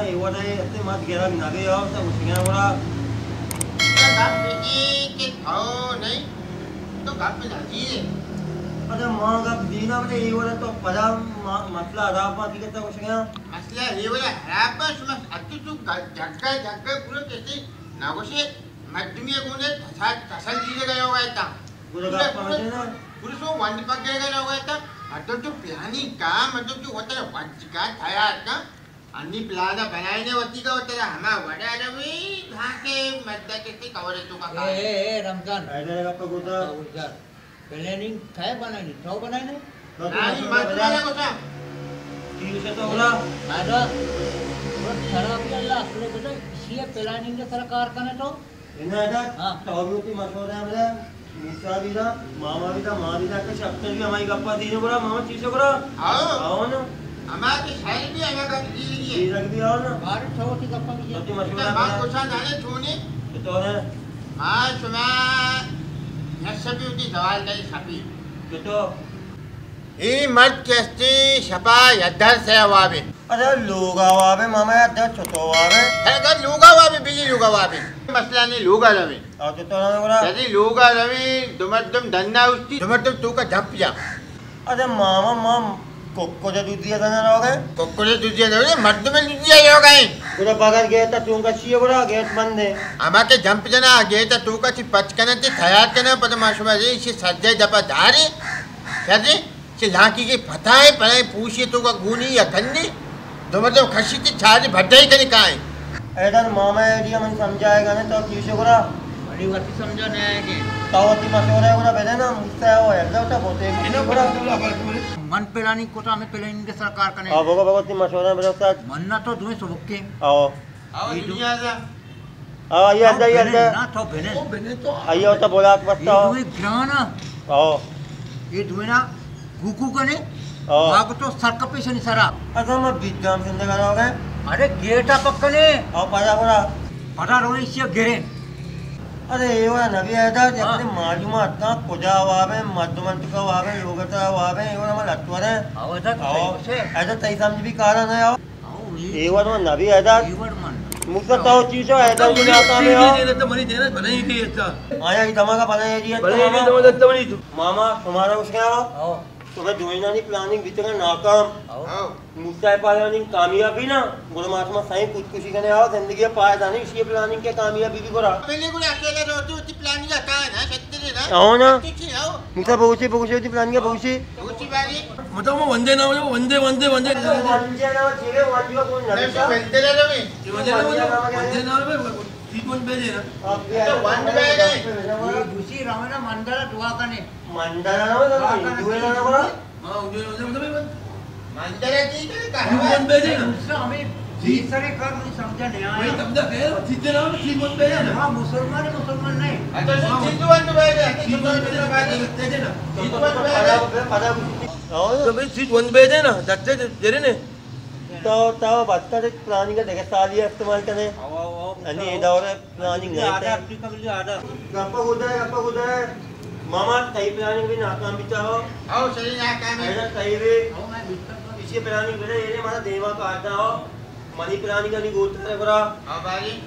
اے وڑا اے اتنے مات گرگ نہ گئے اور تا گوشگیاں گڑا۔ تو گپ بجی کہ تو نہیں، تو گپ نہ دیے۔ اچھا، ماں گپ دینا بلے اے وڑا تو پدا ما-، مسئلہ ادا پا کی کرتا گوشگیاں۔ مسئلہ اے وڑا خراب با، شما اتو تو گ-، جھگا جھگا پورا کسی نہ گوشے، مردمی گونے تسل، تسل دیے گئے ہوئے تا۔ گڑا گپ پورا، پورا سو ونڈ پک گئے گئے ہوئے تا۔ مردم تو پلانی کا، مردم تو وتر وجہ کا تیار کا۔ انی پلانا بنائینے وتی کا، وترا ہما وڑا روی، دھاں کے مدد کسی کورے تو کا اے، کار۔ اے، اے، رمضان۔ اے، اے، گپ گوتا۔ گپ گوتا۔ پلاننگ کئے بنائینے؟ تو بنائینے؟ تو تو نانی مشورہ مشورہ بنا۔ نہ گوتا۔ ٹھیک ہے تو بنا۔ آجا۔ تو شرابی اللہ اصلے بدل، اسی پلاننگ کے سرکار کنے تو؟ اناں ادا ہاں۔ تو بھی وتی مشورہ ہمیں موسیٰ بھی دا، ماما بھی دا، ماں بھی دا، کہ شفتر بھی ہماری گپا دینے گڑا، ماما چیز گڑا؟ آؤ۔ آؤ نا۔ ہما کہ شاعر بھی ہمیں گپ دی لیے۔ دی لگ بھی آؤ نا۔ بارے تو وتی گپا بھی تو وتی مشورہ ماں بنا۔ کچھ نہ جانے چونے۔ کہ تو ہے۔ ماں شما نشبی وتی زوال کئی شبی۔ کہ تو اے مرد کہ استے شپا یدار سے وابے۔ اچھا، لوگا وابے، ماما یدار چتو وابے؟ اگر لوگا وابے، بلی لوگا وابے۔ مسئلہ نہیں، لوگا روے۔ او چتو روے گڑا؟ یعنی لوگا روے، دو مردم ڈنا استی، دو مردم تو کا جھپ جا۔ اچھا، ماما، مام ککڑے دودیا دنا روگے؟ ککڑے دودیا دنا روگے، مردم دودیا روگے۔ گڑا بغیر گیٹ تو کا چیے گڑا، گیٹ بند ہے۔ اما کے جھپ جنا، گیٹ تو کا چی پچ کنا تے تیار کنا، پتہ ما شما ریشی سجے دپا داری۔ کیا جی؟ چہ لانکی کے پتائیں، پرائیں پوشی تو کا گونی یا کنی، دو مردم کشی تے چارے بھڈائی کنے کائیں۔ ایدن ماما آئیڈیا من سمجھائے گا نے تو کیسے گرا؟ بڑی وتی سمجھا نہ آئے گے۔ تو وتی مشورہ گرا بلے نا، مجھ سے وہ ایسا ہوتا بہت ایک چیز گرا۔ من پلاننگ کوتا، ہمیں پلاننگ کے سرکار کنے۔ آ، بگو، بگو، تی مشورہ برو ساتھ۔ من نہ تو دوئیں سبکے۔ آؤ۔ آؤ، اے دو-، دنیا دا۔ آؤ، یہ اندر، یہ بنن اندر۔ نا، تو بنن۔ آئیے، ہوتا بولا، بس اے تو۔ دوئیں گرانا۔ آؤ۔ اے دوئیں نا، گوکو کنے۔ آؤ۔ آگو تو سرکپی شنی سرا۔ اصل میں بیت گام زندگی رہو گے۔ ارے، گیٹا پکنے۔ آؤ، پدا، پدا۔ پدا روی سی گرے۔ ارے، اے وڑا نبی حیدر، ہاں۔ اپنے معلومات کا کجا وابے، مردمان تو کا وابے، لوگ تا وابے، اے وڑا مال اتورے۔ آؤ، ایسا تو آؤ۔ صحیح سے۔ ایسا صحیح سمجھ بھی کارا نہ آؤ۔ اے وڑ من نبی حیدر۔ اے وڑ من۔ موسیٰ تو چیز ہو، حیدر بھی ناکام ہے ہو۔ آیا، یہ دماغ بنایا جی، بنایا جی، ماما۔ دماغ تو بنائی تو۔ ماما، تمہارا اس کا ہو؟ ہاں۔ تمہیں دوئینانی پلاننگ بھی تک ناکام۔ ہاں۔ موسیٰ پلاننگ کامیابی نا، گڑا ما شما سائیں خودکشی کنے آؤ، زندگی پائے دانی، اسی پلاننگ کے کامیابی بھی گڑا۔ پہلے گڑا اکیلا رہتے ہوتی پلاننگ کا کہاں ہے، شتر ہے نا؟ آؤ نا۔ تو چی آؤ؟ موسیٰ بہوشی، بہوشی ہوتی پلاننگ ہے، بہوشی۔ بہوشی باری۔ مطلب، وہ وندے نام ہے، وہ وندے، وندے، وندے۔ وندے نام ہے، جیوے وندے کو نبی۔ وندے نام ہے۔ وندے نام ہے، وندے نام ہے، وہ تیپن بھیجے نا۔ تو ون بھیجے۔ یہ دوسری راونا مندر دعا کنے۔ مندر نام ہے، دعا کنے۔ ہندو ہے نا، بڑا۔ ہاں، ادھر، ادھر، ادھر، ادھر۔ مندر ہے، ٹھیک ہے، کہاں ہے؟ تیپن بھیجے نا۔ اس سے ہمیں جی۔ تیسرے کار میں سمجھا نہیں آیا۔ وہی سمجھا کہ ہے، سیدھے نام تیپن بھیجے نا۔ ہاں، مسلمان ہے، مسلمان نہیں۔ اچھا، ہاں۔ سیدھے ون بھیجے، سیدھے ون بھیجے۔ سیدھے ون بھیجے۔ تو بھائی سیدھے ون بھیجے نا، دستے دے، دے رہے نے۔ تو، تو بس کا پلاننگ کا دگہ سالی استعمال کرے۔ ہاں، ہاں، ہاں۔ انی دور پلاننگ نہیں آدھا، کرے۔ اپنی قبل آدھا۔ گپا ہوتا ہے، گپا ہوتا ہے۔ ماما، تئی پلاننگ بھی ناکام بیتا ہو۔ او، صحیح ناکام ہے۔ ایسا صحیح بھی۔ او، میں بستر پر۔ اسی پلاننگ بنا، یہ ہمارا دیما کا آتا ہو۔ منی پلاننگ کا نہیں گوتا ہے برا۔ ہاں بھائی۔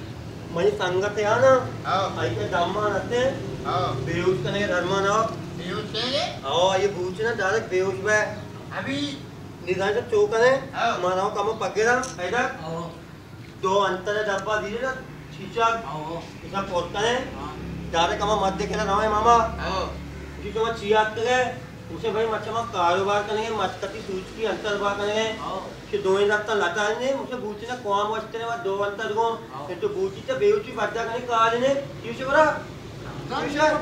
منی سنگت ہے نا۔ ہاں۔ آئی کے دامان آتے۔ ہاں۔ بیہوش کنے کے درمان ہو۔ بیہوش کنے کے؟ ہاں، یہ بوچ نا ڈائریکٹ بیہوش بے۔ ابھی نظام سے چوک ہے۔ ہاں۔ مارا کم پگے دا، ایدا۔ ہاں۔ دو انتر ڈبہ دیرے نا، چیچک، ہاں۔ اسا پورتنے، ہاں۔ دارے کما مت دے کے روے ماما۔ ہاں۔ جی تو چی آت کے، اسے بھائی مچا ما کاروبار کنے، مچ کتی سوچ کی انتر با کنے۔ ہاں۔ کہ دو ہی رکھتا لتا نے، اسے بوچی نا قوام واسطے نے دو انتر گو، ہاں۔ کہ تو بوچی تے بیوچی بچا کنے کال نے، کیوں سے برا؟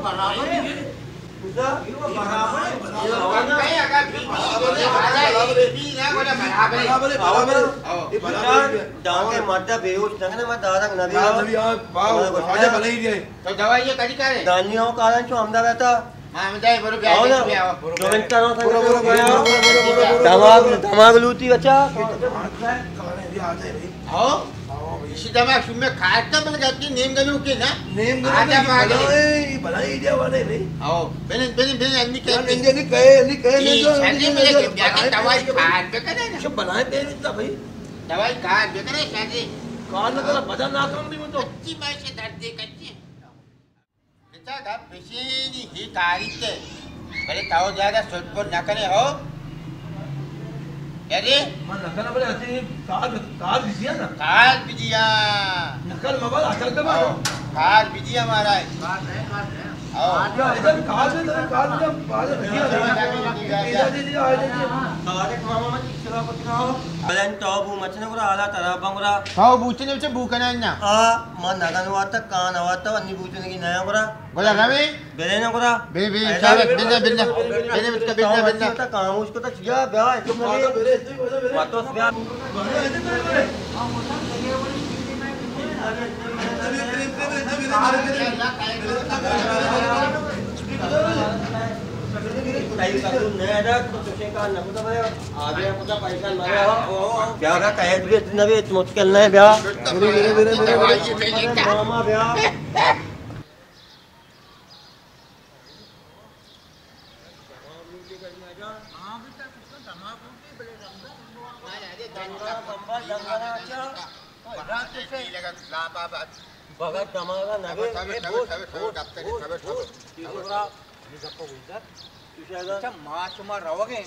برابر ہے۔ دانکہ مردہ بیہوش نہ کنے، میں دارگ نبی ہوں۔ تو دوائی یہ کدی کرے؟ دانی ہوں کارن چو ہمدا رہتا۔ ہاں، ہمدا ہے، برو بیا، برو بیا، برو بیا۔ دماغ، دماغ لوٹی بچا۔ ہاں؟ اسی دماغ شما کارتا بلے گپتی نیم گنوکے نا۔ نیم گنوکے آدھا بلائیں، بلائیں ایڈیا والے بھائی۔ آؤ، بلے، بلے، بلے، انی کہے۔ انی کہے، انی کہے، انی کہے۔ بلائیں پیر تا بھائی۔ دوائی کار بکنے شادی۔ کار نہ کرا، بدن ناکام بھی من تو۔ اچھی ماشے دردے کچی۔ بچا گپ بشینی ہی کاری تے۔ بلے تو زیادہ سٹ پر نہ کنے ہو۔ یعنی؟ من نہ کنا بلے اتے کار، کار بجیا نا۔ کار بجیا۔ نقل مبل اصل پہ مارا۔ کار بجیا ہمارا ہے۔ کار ہے، کار ہے۔ او۔ یا ادھر کار دے، ادھر کار دے، ہم آگے بجیا دے۔ ادھر دے دے، آگے دے دے۔ طارق ماما من اشترا پترا۔ بلن تو بو مچنے گرا، حالا ترا بنگرا۔ تو بوچنے چے بو کنا نا۔ آ، من نگن واتا، کان واتا، انی بوچنے کی نیا گرا۔ گڑا رویں؟ بلے نا گڑا۔ بلے، بلے، اے چارے، بلے، بلے، بلے، بلے، بلے، بلے۔ خاموش کو تو چیا بیا، تو مجھے ماتوس بیا۔ تئی قبول نہ ادا، تو چوشیں کار نہ کتا بھائی۔ آگے کتا پیسہ مارے۔ بیا، بیا، کہے تو بھی اتنا بھی مشکل نہیں، بیا۔ ماما، بیا۔ بغیر دماغا نہ بے، اے بوت، بوت، بوت، بوت۔ چیزے برا، اچھا، ما شما روگے،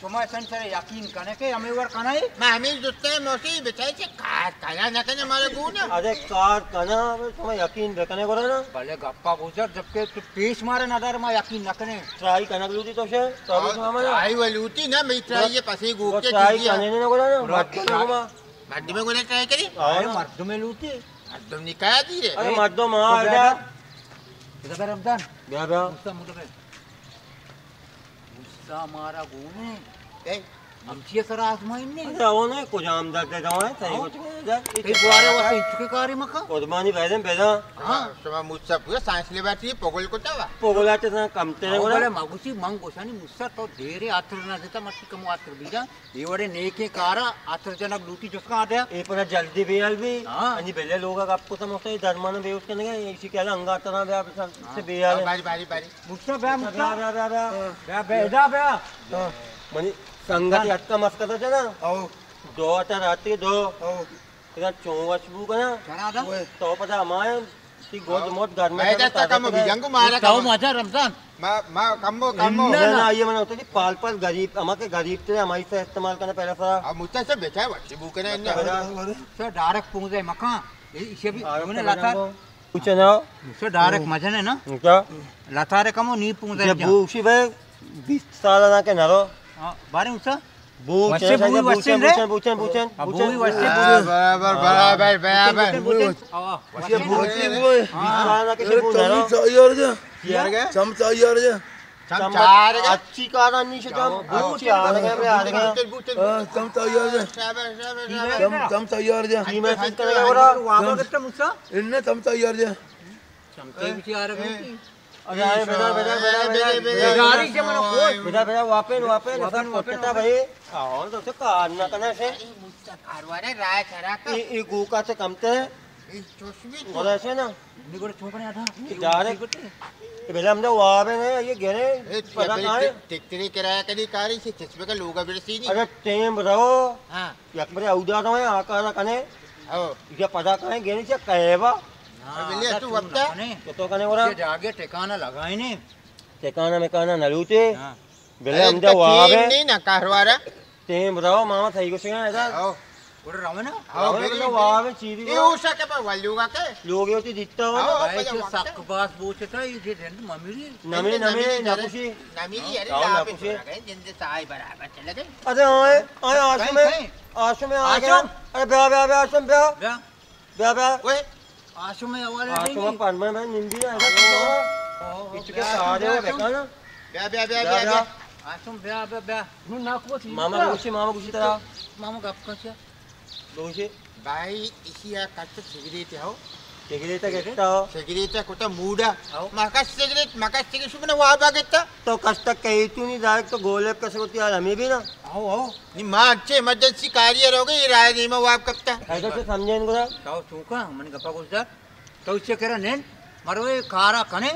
شما سن سر یقین کنے کہ ہمیں ور کنے؟ ما ہمیں جتے موسی بچائے چے کار کنا نہ کنے مارے گونا۔ ارے کار کنا، شما یقین بکنے گورا نا۔ بلے گپا گزر، جبکہ تو پیش مارے نہ دار، ما یقین نہ کنے۔ ٹرائی کنگ لوٹی تو شے، تو بھی شما منا۔ ٹرائی و لوٹی نا، میں ٹرائی یہ پسی گو کے ٹرائی چیزی ہے۔ کنے نہ گورا نا، مت کنے گما۔ مردم گونے ٹرائی کری؟ آؤ ارے نا۔ مردم لوٹی۔ مردم نکایا دی رے۔ ارے مردم آ تو بیا۔ ادا۔ ادا بیا رمضان۔ بیا بیا۔ غصہ مت کر۔ غصہ مارا گونے۔ اے۔ ہم چیئے سر آزمائن نے۔ ارے او نے کجام درد دوا ہے، صحیح آؤ۔ کچھ نہیں درد۔ تے گوارے واسطے چکے کاری مکا۔ قربانی بیدن بیدن۔ ہاں۔ شما مجھ سے پورا سائنس لیبارٹری پگل کو چاوا۔ پگل آتے سا کم تیرے آؤ گوڑا۔ بلے مگوسی من گوشانی مجھ سے تو دیرے آتر نہ دیتا، مرتی کم آتر بیجا۔ اے وڑے نیکیں کارا آتر جنگ لوٹی جس کا آدیا۔ اے پدا جلدی بیال بی۔ ہاں۔ انی بلے لوگا گپ کو سمجھتا، اے درمان بے اس کنگا، اسی کہلا انگا تنا بیا بسا ہاں۔ سے بیال۔ باری، باری، باری۔ مٹھا بیا، مٹھا۔ بیا، بیا، بیا، بیا۔ ہاں۔ بیا، بیا، ادا بیا۔ ہاں۔ منی سنگت ہاں۔ یتکا مسکتا جنا۔ او۔ دو تا رات کے دو۔ او۔ تیرا چون وش بو کنا۔ چرا دا؟ اوئے۔ تو پدا مائے۔ تی گوج موت گرمے میں تو جتا کمو بجنگو مارا تو کمو۔ مزہ رمضان۔ ما، ما کمو، کمو۔ نہ، نہ، نہ۔ یہ من ہوتا جی پال پال غریب، ہما کے غریب تے ہماری سے استعمال کرنا پہلا سرا۔ اب مجھتا سے بیچا ہے، وچی بو کرنا ہے۔ سر ڈائریکٹ پونزے مکان۔ یہ اسے بھی آرام نے سے لتا۔ بجنگو۔ پوچھے نا۔ سر ڈائریکٹ مزہ نے نا۔ کیا؟ لتا رے کمو نی پونزے یہ جا۔ بوشی بھائی بیس سال نہ کے نہ رو۔ ہاں، بارے اونچا۔ بوچن، وشے بوئی بوچن، وشے رے۔ بوچن، بوچن، بوچن، ہاں، بوچن۔ بوئی وشے بوئی۔ برابر، برابر، برابر۔ بوچن، بوچن۔ آوا۔ وشے بوچن، بوچن۔ ہاں۔ بیچارہ کسے بولا رو۔ چمچا یار جا۔ یار گیا؟ چمچا یار جا۔ چمچا یار گیا؟ اچھی کارا نہیں شجا۔ آوا۔ بوچن یار گیا، یار گیا۔ بوچن، بوچن۔ ہاں، چمچا یار جا۔ شاباش، شاباش، شاباش۔ چم-، چمچا یار جا۔ جی میں فکر کرے ہو رہا۔ واما کتا موسیٰ؟ انہیں چمچا یار جا۔ چمچے بچی آ رہے ہیں۔ ارے، آئے، بیٹا، بیٹا، بیٹا، بیٹا، بیٹا۔ گاڑی سے منا کوئی۔ بیٹا، بیٹا، واپن، واپن، واپن، سب واپن، پوچھتا واپن۔ بھائی۔ آؤ، تو سے کار نہ کرنا سے۔ اے مجھ سے کاروار ہے، رائے چرا کا۔ اے، اے گو کا سے کم تے۔ اے چوشمی تو۔ بولا سے نا۔ نگڑ چونکنے آتا۔ ڈائریکٹ۔ اے بھلا ہم نے واب ہے نا، یہ گرے۔ اے، پتا کہاں ہے؟ ٹک-، ٹکٹری کرایہ کدی کاری سے چشمے کا لوگا برسی نہیں۔ اگر ٹیم رہو۔ ہاں۔ یک برے اودا تو ہے، آکارا کنے۔ ہاں۔ یا پدا کنے گرے سے کہے با۔ ہاں، بلے تو وقت ہے۔ کہ تو کنے ورا؟ یہ جاگے ٹھکانہ لگائینے۔ ٹھکانہ مکانہ نہ لوٹے۔ ہاں۔ بلے ارے ہم تو دا واب ٹیم ہے۔ نہیں نا کاروارا۔ ٹیم بتاؤ، ماما صحیح کو سکھا ہے ادھر۔ ہاں۔ اڑ رہا ہے نا؟ ہاں، راوے بلے بلے واب ہے، چیری یہ کو۔ ہو سکے پر والو کا کے؟ لوگ یہ ہوتی دیتا ہو نا۔ ہاں، بھائی، پہلے جو وقت ہے۔ سک باس بوچتا ہے، یہ دن ممیری۔ نمی، نمی، نمی، نہ نمی، خوشی۔ نمی، ارے ہاں، نہ لاپے خوشی۔ چھوڑا گئے، جن دے سائے برابر چلے گئے۔ ارے ہاں، ہاں، آشو کہیں، میں، کہیں؟ آشو میں آ گیا۔ آشو۔ ارے بیا، بیا، بیا، آشو میں بیا۔ بیا۔ بیا، بیا۔ اوئے۔ آشو میں آواز آ، آشو میں پرمے میں نندی ہے، ایسا کچھ ہو۔ او، او، اچ کے بیا، سارے بیا، ہو آشو۔ دیکھا نا۔ بیا، بیا، بیا، بیا، بیا، بیا۔ بیا۔ آشو، بیا، بیا، بیا۔ نو ناکو تھی۔ ماما گوشی، ماما گوشی ترا۔ ماما گپ کچا۔ گوشی۔ بھائی، اسی آ کچ سگریٹ ہو۔ سگریٹ گتا ہو۔ سگریٹ کتا موڈا۔ ہو۔ مکا سگریٹ، مکا سگریٹ شو بنا وابا گتا۔ تو کس تک کہی تو نہیں، ڈائریکٹ تو گولے کس کو تیار ہمیں بھی نا۔ ہو، ہو۔ نی ما انچیں ایمرجنسی کاری ء روگ ء، اے راہ ء دیم ء واب کپتہ۔ حیدر تو سمجھین گڑا۔ تو چوکا من گپا گوش دار۔ تو چے کرا نین؟ مرو اے کارا کنے۔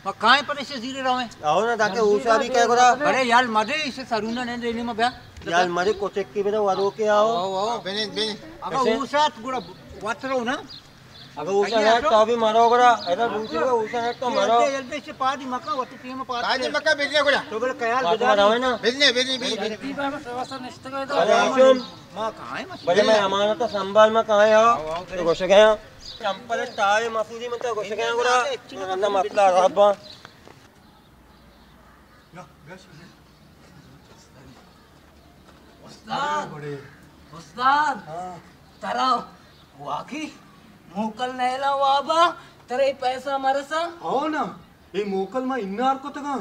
ما کائیں پر اسے زیرے رویں۔ آؤ نا، تاکہ ہوشا بھی کہے گڑا۔ بڑے یال مدے اسے سرونا نین ریلی ما بیا۔ یار، مرے کچک کی بنا ورو کے آؤ۔ آؤ، آؤ۔ بنین، بنین۔ اگر اوشات گڑا وترو نا۔ اگر اوشا نہ تو بھی مرو گڑا، اگر اوشا، اوشا نہ تو مرو۔ جلدی، جلدی سے پادی مکا، وتی ٹیم پادی۔ پادی مکا، بجنے گڑا۔ تو بل خیال بات بداری۔ مرو نا۔ بجنے، بجنے، بجنے۔ جلدی بابا، سوا سا نشتگا تو۔ ارے شم۔ ما کہاں ہے؟ بلے میں امانت سنبھال، میں کہاں ہے؟ آؤ، آؤ، تو گوش گیا۔ چمپل ٹائے مسودی من تو گوش گیا گڑا۔ انا مسئلہ ربا۔ استاد، استاد، ہاں۔ ترا واقعی موکل نیلا وابا، ترا اے پیسہ مرسا؟ ہو نا، اے موکل ما انار کتگاں،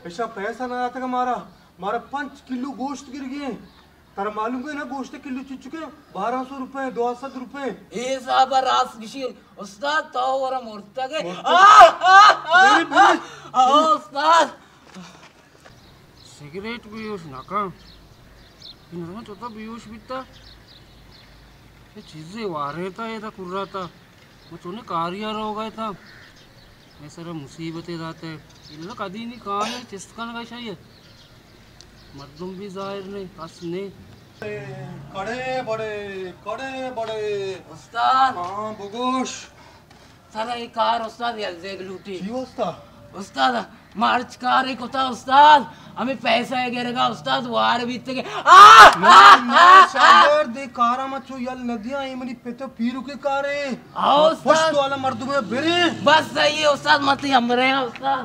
اشا پیسہ نہ داتگا مارا، مارا پنچ کلو گوشت گرگی ہیں۔ ترا معلوم ہے نا گوشت کلو چچکے؟ بارہ سو روپے، دو سد روپے۔ اے حساب راست گشی۔ استاد، تو ورا مرتگ ئے۔ مرتگ۔ آہ، آہ، آہ، میرے، میرے۔ آہ، استاد۔ سگریٹ بیوش نہ کن۔ اے نزاناں چوتا بیوش بیتا۔ اے چیزے وارے تا، اے تا کرا تا۔ ما چونے کاریا روگا تا۔ اے سر مصیبتے داتے۔ اے نزاناں کدی نی کائے چست کنگا شاید۔ مردم بھی ظاہر نہیں، کس نہیں۔ کڑے بڑے، کڑے بڑے۔ استاد۔ ہاں، بگوش۔ سر، اے کار استاد یک زیگ لوٹی۔ چی استاد؟ استاد، مرچ کارے کتا استاد، ہمیں پیسہ گرگا استاد وار بیتگے۔ آہ! نہ، نہ، شاگرد، اے کارا ما چو یل ندیاں، اے منی پت و پیرو کے کارے۔ آؤ استاد۔ پشت والا مردم ہے، برے۔ بس صحیح ہے استاد، مت ہی ہم رہے ہیں استاد۔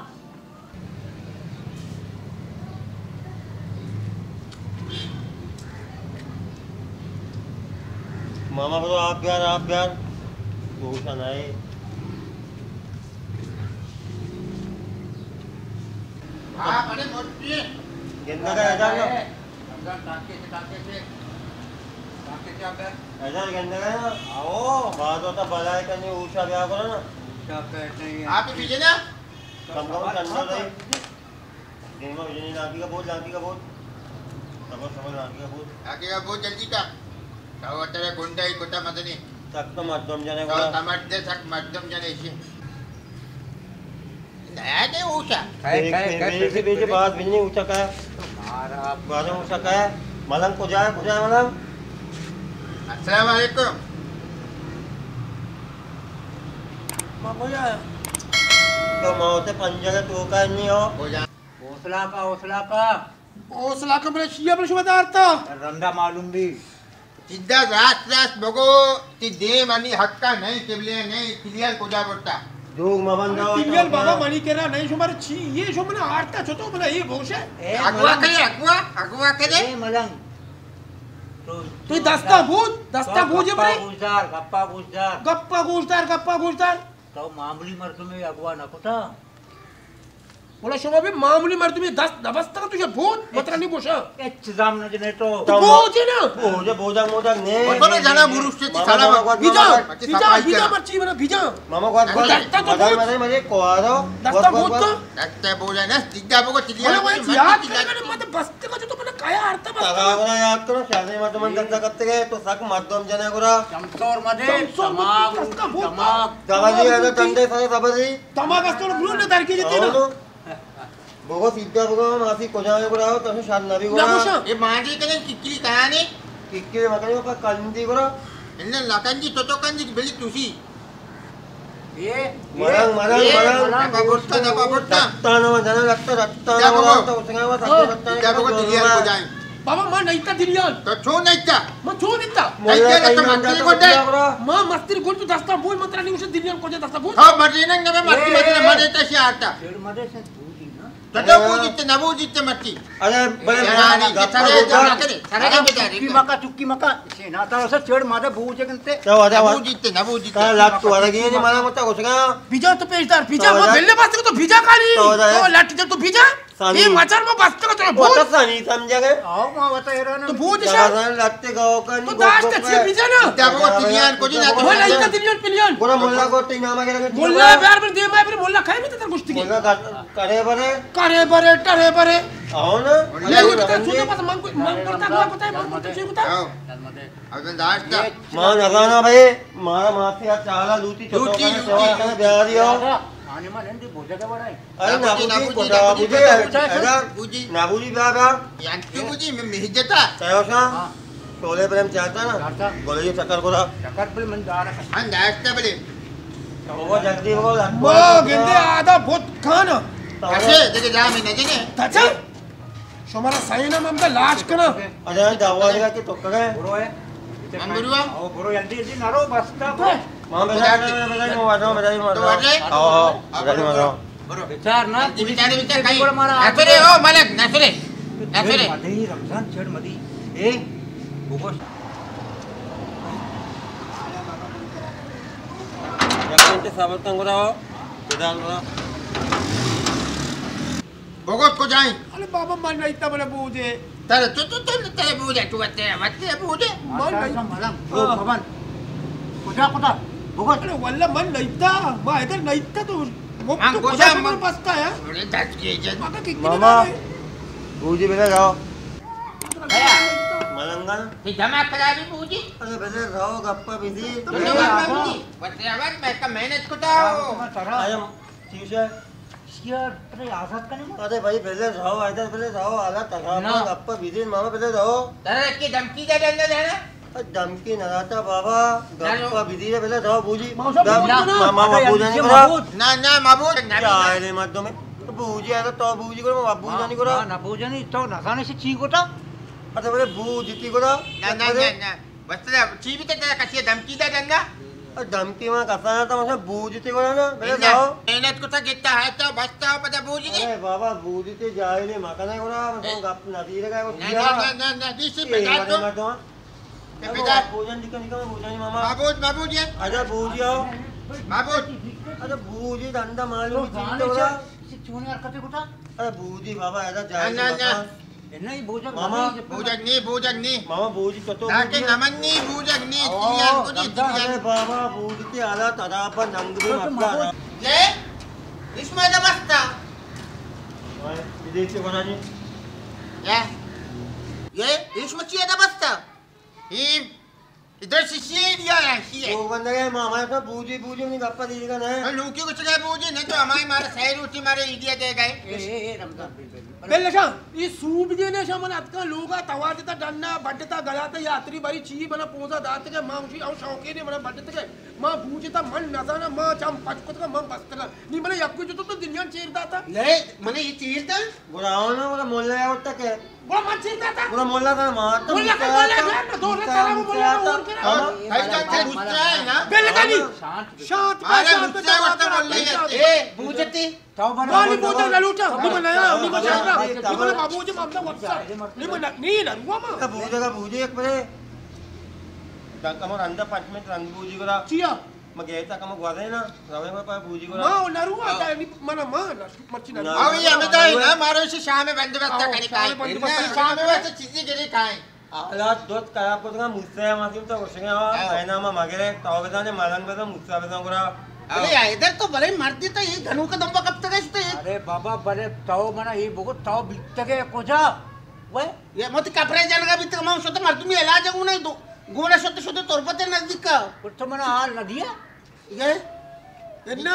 ماما، برو آپ بیار، آپ بیار۔ دوشا نہ اے۔ ہاں، بڑے موٹی۔ گندگ ءَ ہزار نا؟ ہزار ٹانکے سے، ٹانکے سے۔ ٹانکے سے آپ ہے۔ ہزار گندگ ءَ نا؟ آؤ۔ بعد ہوتا بلائے کنی اوشا بیا کرو نا۔ اوشا پہ نہیں ہے۔ آپ ہی پیچھے نا؟ کم کم چندہ دے۔ دیما بجنی لانکی کا بوت، لانکی کا بوت۔ صبر، صبر، لانکی کا بوت۔ لانکی کا بوت جلدی کا۔ تو ترے گنڈا ہی کتا مدنی۔ تک تو مردم جنے تو گڑا۔ تمٹ دے سک مردم جنے اسی۔ نیا دے اوشا۔ کہے، کہے، کہے، بیچے، بیچے، بات بجنی اوشا کا ہے۔ مارا۔ بارے اوشا کا ہے۔ ملنگ کجا ہے، کجا ہے ملنگ؟ السلام علیکم۔ ما کجا ہے؟ تو موت پنجر تو کا نہیں ہو۔ کجا؟ حوصلہ کا، حوصلہ کا۔ حوصلہ کا بلے شیعہ بلے شما دارتا۔ رندا معلوم بھی۔ جدا راست راست بگو، تی دیم انی حقا نہیں، قبلے نہیں، تلیان کجا برتا؟ دوگ مبند ارے تلیان بابا منی کرا نہیں، شما چی، یہ شما منا آرتا چتو بلا یہ بوشے؟ اے اگوا ملنگ۔ کرے، اگوا، اگوا کرے۔ اے ملنگ۔ تو، تو دستا بوت، دستا تو بوجے گپا بھائی۔ گوشدار، گپا گوشدار۔ گپا گوشدار، گپا گوشدار۔ تو معمولی مردمے اگوا نہ کتا۔ ولا شما بھی معمولی مردمی دست نبستگ تو یہ بوت مترا نہیں گوشا۔ اچ زام نہ جنے تو۔ تو بوجے نا۔ بوجے، بوجا موجا نے۔ بابا جنا بروش تے سلام۔ بیجا، بیجا، بیجا مرچی بنا بیجا۔ ماما گوات گوات۔ دستا تو مدار بوت۔ مدار مدار کوارو۔ دستا بوت تو۔ دستا بوجا نا، سیدھا بگو چلی۔ ولا ولا یاد کر مت بس۔ تگا جو تو منا کایا آرتا بس۔ تگا گڑا یاد کرو، شادی مردم من دستا کتے گئے، تو سک مردم جنے گڑا۔ چمسور مدے، چمسور مدے، دماغ، دماغ۔ دماغ۔ دماغ اگر ٹنڈے سارے سبزی۔ دماغ است تو برو نہ در کی جتی نا۔ بگو سیدھا بگو، ماسی کجا ہے گڑا، تو شاد نبی گڑا۔ نہ گوشا۔ اے مانجی کنے ککلی کہانی؟ ککلی مکنے پر کندی گڑا۔ انہیں لکنجی تو تو کنجی بلی توسی۔ اے، مرنگ، مرنگ، اے، مرنگ۔ دپا برتا، دپا برتا۔ رکتانو جنگ رکتا، رکتانو جنگ رکتا، اسنگا وا سکتا رکتا۔ بابا، ما نیتا دلیان۔ تو چون نیتا؟ ما چون نیتا؟ مولا نیتا، تو کئی مستری نام گوٹے۔ ما مستری گوٹ تو دستا بوئی، مترا نہیں اسے دلیان کو جا دستا بوئی۔ ہاں، مردی ننگ میں مردی، اے، مردی اے، مردی تا شیارتا۔ چھڑ مردی سے بوجی نا۔ تو تو بوجی تے نہ بوجی تے مردی۔ ارے، بلے یار، گپا سرے گوشدار۔ سرے بتا۔ چکی مکا، چکی مکا۔ سے نا تا اسے چھڑ مردی بوجے کنتے۔ تو ودا نہ بوجی تے، نہ بوجی تے۔ تا لات تو ورگی نہیں مانا متا گوشگا۔ بیجا تو پیشدار، بیجا، تو ما ودا۔ بلے بس کو تو بیجا کالی۔ تو ودا۔ تو لٹ جب تو بیجا۔ سانی۔ اے مچھر ما بستگ تو بوت۔ وتا سانی سمجھا گئے۔ آؤ ما وتا ایران۔ تو بوت شا۔ لتے گاؤ کا تو داشت چی بیجا نا۔ کیا بابا تلیان کو جی نا۔ ملا ایتا تلیان پلیان۔ گورا ملا کو تی نام اگر۔ ملا بیار بر دیما بر ملا کھائے میں تر گشتی۔ ملا کرے برے۔ کرے برے، ٹرے برے۔ آؤ نا۔ ملا کو تو سوچو بس من کو، من کرتا گوا پتہ ہے، من کرتا چی ہوتا۔ آؤ۔ اب داشت۔ ما نزانا بھائی، مارا مافیا چالا لوٹی چلو لوٹی، لوٹی۔ بیاری ہو۔ آنے ما نندی بوجا دا وڑا ہے۔ ارے نابودی، نابودی، نابودی، نابودی، نابودی۔ ادا بوجی۔ نابودی بیا بیا۔ یعنی تو بوجی، میں مہجتا۔ کہو سا؟ ہاں۔ شولے پر ہم چاہتا نا؟ چاہتا۔ بولے یہ چکر کو رہا۔ چکر پر من دارا۔ ہاں، داشتا بلے۔ وہ جلدی ہو، لگ ما گندے آدھا بہت کھانا۔ ایسے، دیکھے جا میں نہ جنے۔ تچا؟ شمارا سائنا من دا لاش کنا۔ ارے دعوا دیگا کہ تو کرے۔ برو ہے۔ من برو ہم۔ او برو جلدی جلدی نہ رو بستا۔ ماں بجا بجا بجا مو واجو بجا مو تو واجو۔ او بجا مو۔ برو۔ بچار نا، بیچارے بیچار کئی۔ نفرے او ملک نفرے۔ نفرے۔ مدی رمضان چھڑ مدی۔ اے بگوش۔ یک منٹ صبر کن گڑا۔ بدار گڑا۔ بگوش کجائیں؟ ارے بابا، من نئیتا، من بوجے۔ ترے تو، تو، تو، ترے بوجے، تو وتے، وتے بوجے۔ من نئیتا۔ ملنگ، ہاں۔ بابا، کجا کتا؟ بگوش۔ ارے واللہ من نئیتا، ما ادھر نئیتا تو۔ من تو کجا من بستا ہے؟ ارے دس کے جن۔ ماما، بوجی بلے رہو۔ ملنگا۔ تی دماغ خرابی بوجی؟ ارے بلے رہو، گپا بزی۔ تو بلے گپا بزی۔ وتے اول میں کا محنت کتا ہو۔ ارے ٹھیک ہے۔ شیعہ ترے آزاد کنے مو؟ ارے بھائی، بلے رہو، ادھر بلے رہو، حالات خراب ہے، گپا بزین ماما، بلے رہو۔ ترا کی دھمکی دے دینا دینا؟ اے دھمکی نہ داتا بابا، گپا بزی رہے، بلے رہو بوجی۔ ماما، ماما، بوجا نہیں کرا۔ نہ، نہ، مبوج، نہ۔ کیا ہے رے مردم ہے؟ بوجی ہے تو بوجی کرو، ماما، بوجا نہیں کرا۔ نہ، نہ بوجا نہیں، تو نہ جانے سے چی گوتا؟ اچھا، بلے بوجی تی کرا۔ نہ، نہ، نہ، نہ۔ بس ترا چی بیتا، ترا کسی دھمکی دا ڈنگا؟ اے دھمکی ما کسا نہ تا، مثلا بوجی تے گڑا نا، بلے جاؤ۔ محنت کو تا گتا ہے تو بس تا پتا بوجی نے۔ ارے بابا، بوجی تے جاہلی مکنے گڑا، مثلا گپ نہ دی رہا ہے، نہ، نہ، نہ، نہ، دیسی اے بتا تو۔ مردم۔ اے بتا۔ بوجن دکھا، دکھا، بوجن ماما۔ بابوج، بابوج یہ۔ اجا بوجی آؤ۔ بابوج۔ اجا بوجی دندا معلوم تو چیز تو گڑا۔ چونی حرکت کو تا؟ ارے بوجی بابا، اجا جاہلی مکن۔ نہ، نہ۔ اے نہ، اے بوجگ ماما۔ نہ، اے بوجگ نی، بوجگ نی۔ ماما بوجی تو تو داکہ بوجی۔ نمن نی، بوجگ نی، او، دنیا کو دی، دنیا۔ ارے بابا، بوجی تے حالات خراب، ننگ بھی تو مکا۔ ماما۔ یہ؟ اس میں دبستا۔ اوئے، بدیچے بنا جی۔ یہ؟ یہ؟ اس میں چیئے دبستا؟ یہ ادھر شیشے دیا ہے، شیشے۔ تو بندہ ہے، ماما تو بوجی، بوجی، نہیں گپا دی کا نا۔ لوکی کچھ گئے بوجی، نہیں تو ہمارے، ہمارے سہ روٹی ہمارے ایڈیا دے گئے۔ اے، اے، اے، رمضان، بل، بل، بل۔ بل نشان، یہ سوب دے نشان، من اتکا لوگا توار دیتا ڈنا، بڈتا گلاتا، یاتری باری چی بنا پوزا دات کے، ماں اسی او شوقی نے منا بڈت کے، ماں بوجتا من نزانا، ماں چم پچ کتگا، من بستگا۔ نی منا یکو جو تو، تو دنیا چیر داتا۔ نہیں، منا یہ چیر دا۔ گڑا آؤ نا، گڑا مولا آورتا کہ۔ گڑا من چیر داتا۔ گڑا مولا کا مارتا، مولا کا مولا کا، دو نے ترا مولا کا اور کرا۔ ہاں، کئی جاتے غصہ ہے نا؟ بل دانی۔ شانت۔ شانت، ارے شانت، غصہ ہے، وقت مولا ہے۔ اے، بوجتی۔ تو بنا والی بوجا نہ لوٹا، نی من نیا، نی من جاگا، نی من بابو جی مامدا وپسا، نی من نی نہ روا ما۔ بوجا کا بوجا ایک بڑے۔ ڈنکا مو رندا پنچ منٹ رند بوجی گرا۔ چیا؟ ما گئے تا کم گوازے نا، روے ما پا بوجی گرا۔ ما نہ روا، تا نی من ما نہ، مرچی نہ۔ او یہ ہمیں دای نا، مارو اسی شام بندوبست کری کائیں۔ شام بندوبست شام واسطے چیزیں گرے کائیں۔ حالات دوت خراب کتگا، موسی ماسیم تو گوشگا، ہاں۔ اینا ما مگرے، تو بزانے ملنگ بزان، موسی بزان گرا۔ بلے حیدر تو بلے مردی تو یہ گنوک دمبا کپتگا شتے۔ ارے بابا، بلے تو منا یہ بگو، تو بیتگے کجا؟ وے؟ یہ مت کپرے جنگا بیتگا، ما شتے مردمی علاج گونے دو، گونے شتے شتے تربت نزدیک کا۔ تو منا حال نہ دیا؟ یہ؟ انا؟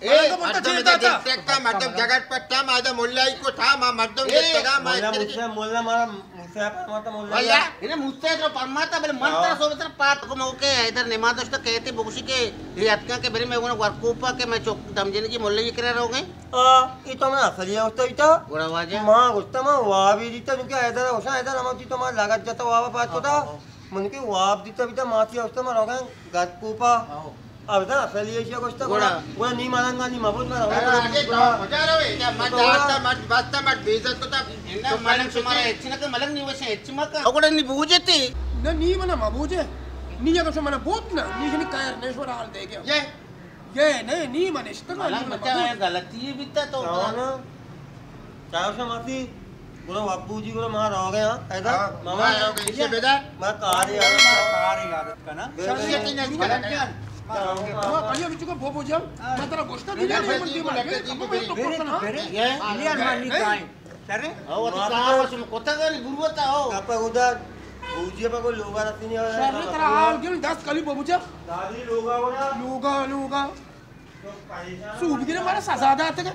اے، مردم مردم دیکھتا، مردم جگت پٹا، مردم ملائی کو تھا، ما مردم اے، دیکھتا، ما ملا موسیٰ، ملا مارا موسیٰ پرماتا ملا۔ واللہ؟ انہیں موسیٰ تو پرماتا، بلے من ہاں۔ ترا سو بتر پات کو موقع ہے، ادھر نماز داشتا کہتے بگوشی کہ یہ اتکا کہ بری میں گونا ورکوپا کہ میں چوک دمجنگی ملائی کرا رہو گئے۔ آ، یہ تو من اصلی ہے، استاد بیتا۔ گڑا واجہ۔ ما گوشتا ما وابی دیتا، کیونکہ ادھر اوشا، ادھر ہم جی تو ما لگت جاتا وابا پات کو تھا۔ ہاں، ہاں۔ من کہ واب دیتا بیتا ماتی اوشتا ما روگن گت کوپا۔ آہو۔ اب دا اصلی ایشیا گوشتا گڑا۔ گڑا، گڑا نی ملنگا نی مبود ما روگن۔ ارے، آگے تو کجا روے؟ کیا مت تو آتا، مت بستا، مت بیزت کو تا۔ انہا ملنگ شمارا اچھی نہ کہ ملنگ نی وشے اچھی مکا۔ او گڑا نی بوجے تی۔ نہ، نی منا مبوجے۔ نی اگر شو منا بوت نا، نی جنی کائر نیشور حال دے گیا۔ یہ؟ یہ نہیں، نی من اشتغل، ملنگ نی من مچا مبوج۔ غلطی بیتا تو۔ چاہو شماسی۔ گڑا ابو جی گڑا ما رو گیا، پیدا؟ ہاں، ماما۔ ما رو گیا، اسے بیدا؟ ما کار یاد، کار یاد کنا۔ شریعت نہیں کنا۔ ما کلیو بچو کو بو بو جاؤ۔ ہاں۔ ما ترا گوشتا نہیں، میں تو پکڑ کنا۔ یہ؟ یہ مانی کائیں۔ چرے؟ او، تی کار واسم کوتا گری گروتا ہو۔ کپا گودا، بوجی پا کو لوگا رسی نہیں ہو۔ شر ترا حال کیوں دس کلی بو بو جا؟ دادی لوگا ہونا۔ لوگا، لوگا۔ سو بگیرے مارا سزا داتگ۔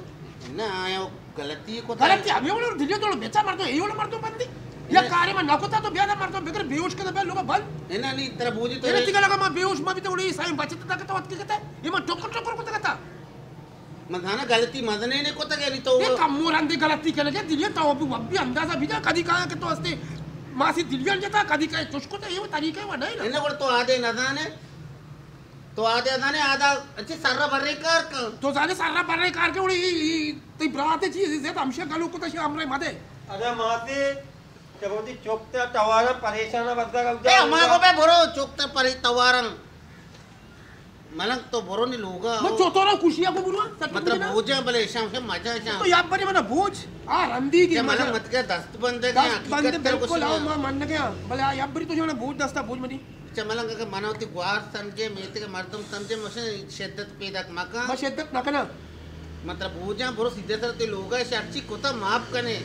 نہ، آیا غلطی کو غلطی ہمیں وڑ دلیو توڑ بیچا مردو، اے وڑ مردو بندی۔ یا نہ۔ کارے ما نہ کوتا تو بیا دا مردو بگر بیہوش کدا بیا لوگا بند۔ نہ، نہ، نہیں، ترا بوجی تو میرے تیگا لگا ما بیہوش ما بھی تو اڑی سائیں بچت تک تو اتکی کتا۔ یہ ما ٹکر ٹکر کو تک کتا۔ من دانا غلطی مزنے نے کوتا گیا نہیں تو۔ یہ کم مور اندے غلطی کرنے کے دلیو تو بھی، اب بھی اندازہ بھی جا کدی کہا کہ تو ہستے ماسی دلیو جتا کدی کہے چش کوتا، یہ وہ طریقہ وہ نہیں نا۔ نہ، گڑ تو آدے نہ زانے۔ تو آدے ازانے آدا اچھے سرا برے کار کن۔ تو زانے سرا برے کار کن، وڑی ای، ای، تئی براتے چی زیت ہمشہ گلو کتا شی ہمرے مدے۔ ادا ماتے، چہ وتی چک تا توارا پریشان بزگ اے اما کو بے برو، چک تا پری توارن۔ ملنگ تو برو نی لوگا۔ من چوتورا خوشیا کو برو، سچ مطلب بوجا بلے شام سے مزہ شام۔ تو یا بری منا بوج، آ رندی کی ملنگ مزہ۔ مت کے دست بندے کے دست بندے حقیقت تر بالکل، آؤ ما من گیا۔ بلے آ یا بری تو جانا بوج دستا بوج منی۔ چہ ملنگ اگہ من وتی گوار سمجھے، میتگ ءِ مردم سمجھے، مشن شدت پیداک مکن۔ ما شدت نہ کناں۔ مطلب بوجاں برو سیدھے سر تئی لوگ ءَ، شرچی کتا معاف کنے۔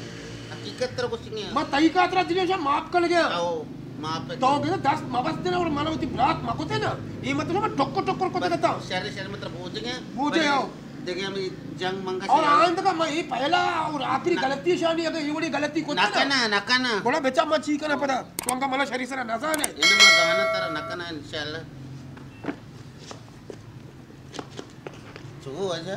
حقیقت تر گوشتگیں۔ ما تئی خاطر دلے شا معاف کن گیا۔ او، معاف تو گے دست مبست دینا اور من وتی برات مکتے نا۔ یہ مطلب ما ٹکر ٹکر کتے کتا۔ شر شر مطلب بوجگے۔ بوجے آؤ۔ دیکھیں ہمیں جنگ منگا اور شروع۔ آئندہ کا میں یہ پہلا اور آخری نہ۔ غلطی شانی، اگر یہ بڑی غلطی کو نہ نا۔ کنا، نہ کنا۔ بڑا بچا ما چی کنا پتا۔ تو انگا ملا شری سرا نزانے۔ یہ ما زانا ترا نہ کنا انشاءاللہ۔ چو اجا۔